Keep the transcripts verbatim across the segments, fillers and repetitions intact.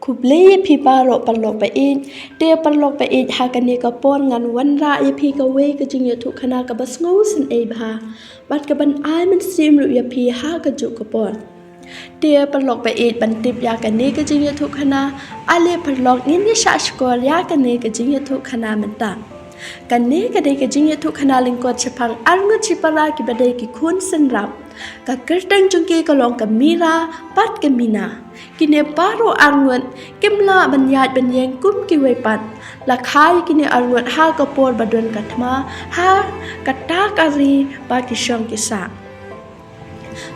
Khublei ïa phi baroh paralok ba ïeit. Te paralok ba ïeit, ha kane ka por ngan wanrah ïa phi kawei ka jingïathuhkhana kaba sngewsynei bha bad kaban ai mynsiem ruh ïa phi ha kajuh ka por. Te paralok ba ïeit, ban tip ïa kane ka jingïathuhkhana, ale paralok ngin ïa shah shkor ïa kane ka jingïathuhkhana mynta. Kane ka dei ka jingïathuhkhana lyngkot shaphang arngut shipara kiba dei ki khun synrap. Ka kyrteng jong ki ka long ka Mira bad ka Mina. Kine baroh arngut kim lah ban ïaid ban ïeng kum kiwei pat. La kha ïa kine arngut ha ka por ba don ka thma, ha kata ka ri ba ki shong ki sah.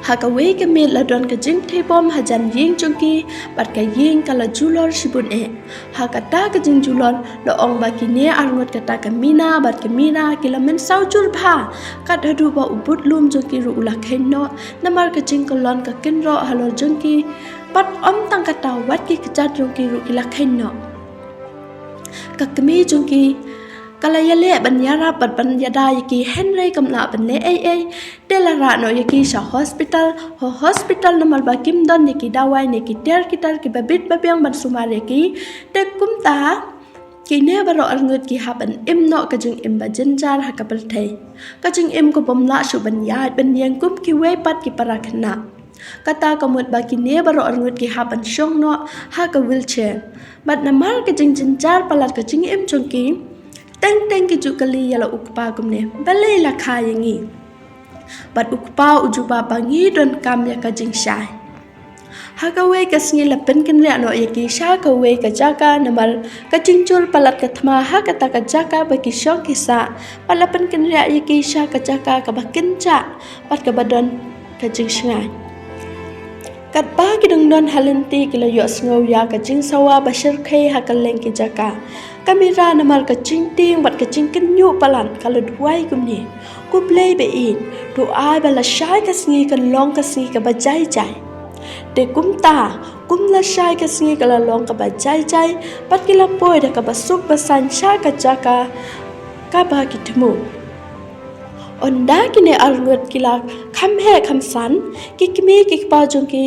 Ha kawei ka miet la don ka jingthei bom hajan ïing jong ki, bad ka ïing ka la julor shibun eh. Ha kata ka jingjulor la ong ba kine arngut, kata ka Mina bad ka Mira, ki la mynsaw jur bha. Kat haduh ba u budlum jong ki ruh u la kheiñ noh, namar ka jingkyllon ka kynroh halor jong ki. Bad ym tang kata, wat ki kjat jong ki ruh ki la kheiñ noh. Ka kmie jong ki ka la ïaleh ban ïarap bad ban ïada ïa ki, hynrei kam lah ban leh ei ei. Te la rah noh ïa ki sha hospital, ha hospital, namar ba kim don ïa ki dawai ne ki tiar ki tar kiba bit ba biang ban sumar ïa ki. Te kumta kine baroh arngut ki hap ban im noh ka jingim ba jynjar ha ka pyrthei. Ka jingim ka bym lah shuh ban ïaid ban ïeng kum kiwei pat ki para khynnah. Kata ka mut ba kine baroh arngut ki hap ban shong noh ha ka wheelchair. Bad namar ka jingjynjar palat ka jingim jong ki, teng teng ki ju kylli ïa la u kpa kumne, balei la kha ïa ngi? Bad u kpa u jubab ba ngi donkam ïa ka jingshai. Ha kawei ka sngi la pynkynriah noh ïa ki sha kawei ka jaka, namar ka jingjur palat ka thma ha kata ka jaka ba ki shong ki sah. Bad la pynkynriah ïa ki sha ka jaka kaba kynjah bad kaba don ka jingshngaiñ. Katba ki dang don ha lynti ki la ïohsngew ïa ka jingsawa ba shyrkhei ha kylleng ki jaka. Ka Mira, namar ka jingtieng bad ka jingkynñiuh palat, ka la duwai kumne, Ko Blei ba ïeit, to ai ba lashai ka sngi kan long ka sngi kaba jai jai. Te kumta, kum lashai ka sngi ka la long kaba jai jai, bad ki la poi da kaba suk ba saiñ sha ka jaka kaba ki thmu. Ynda kine arngut ki la kham heh kham san, ki kmie ki kpa jong ki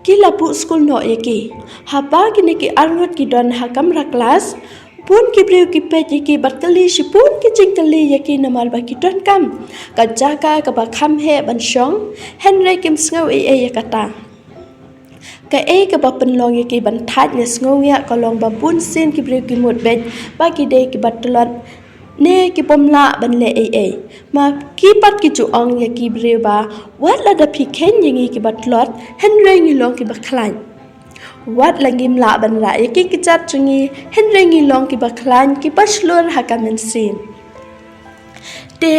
ki la buh skul noh ïa ki. Haba kine ki arngut ki don ha kamra klas, bun ki briew ki peit ïa ki bad kylli shibun ki jingkylli ïa ki namar ba ki donkam ka jaka kaba kham heh ban shong, hynrei kim sngew ei ei ïa kata. Kaei kaba pynlong ïa ki ban thait ne sngewsih ka long ba bun sien ki briew ki mut beit ba ki dei kiba tlot ne ki bym lah ban leh ei ei. Ma ki pat ki ju ong ïa ki briew ba, wat lada phi kheiñ ïa ngi kiba tlot, hynrei ngi long kiba khlaiñ. Wat la ngim lah ban rah ïa ki kjat jong ngi, hynrei ngi long kiba khlaiñ, kiba shlur ha ka mynsiem. Te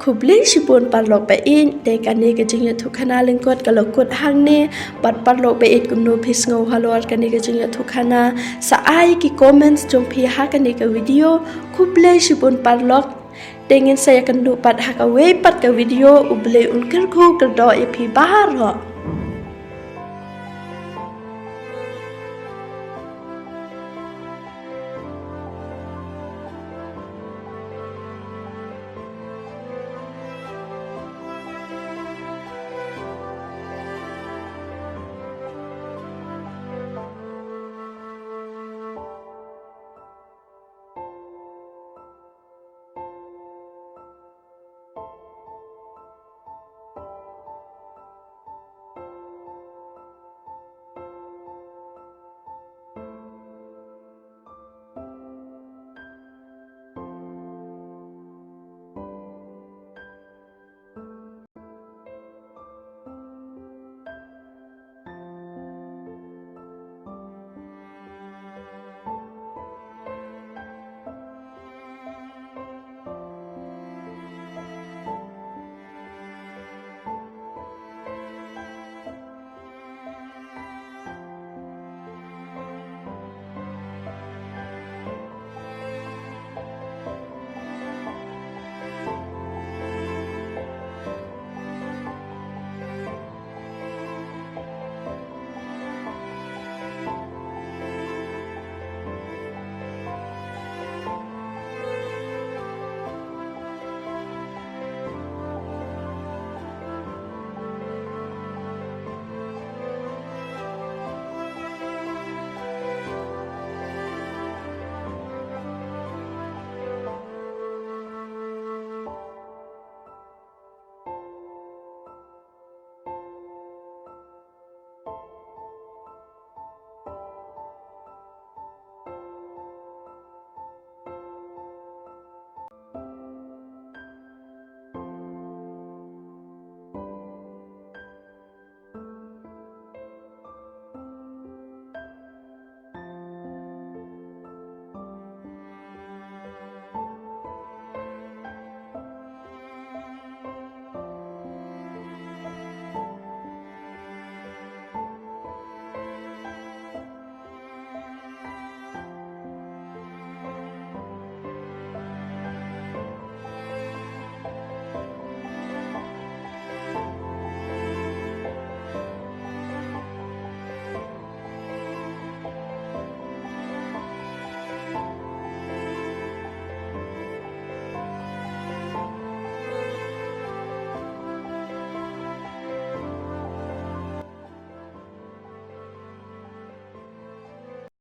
khublei shibun paralok ba ïeit, te kane ka jingïathuhkhana lyngkot ka la kut hangne. Bad paralok ba ïeit, kumno phi sngew halor kane ka jingïathuhkhana? Sa ai ki comments jong phi ha kane ka video. Khublei shibun paralok. Te ngin sa ïakynduh pat ha kawei pat ka video. U Blei un kyrkhu kyrdoh ïa phi baroh.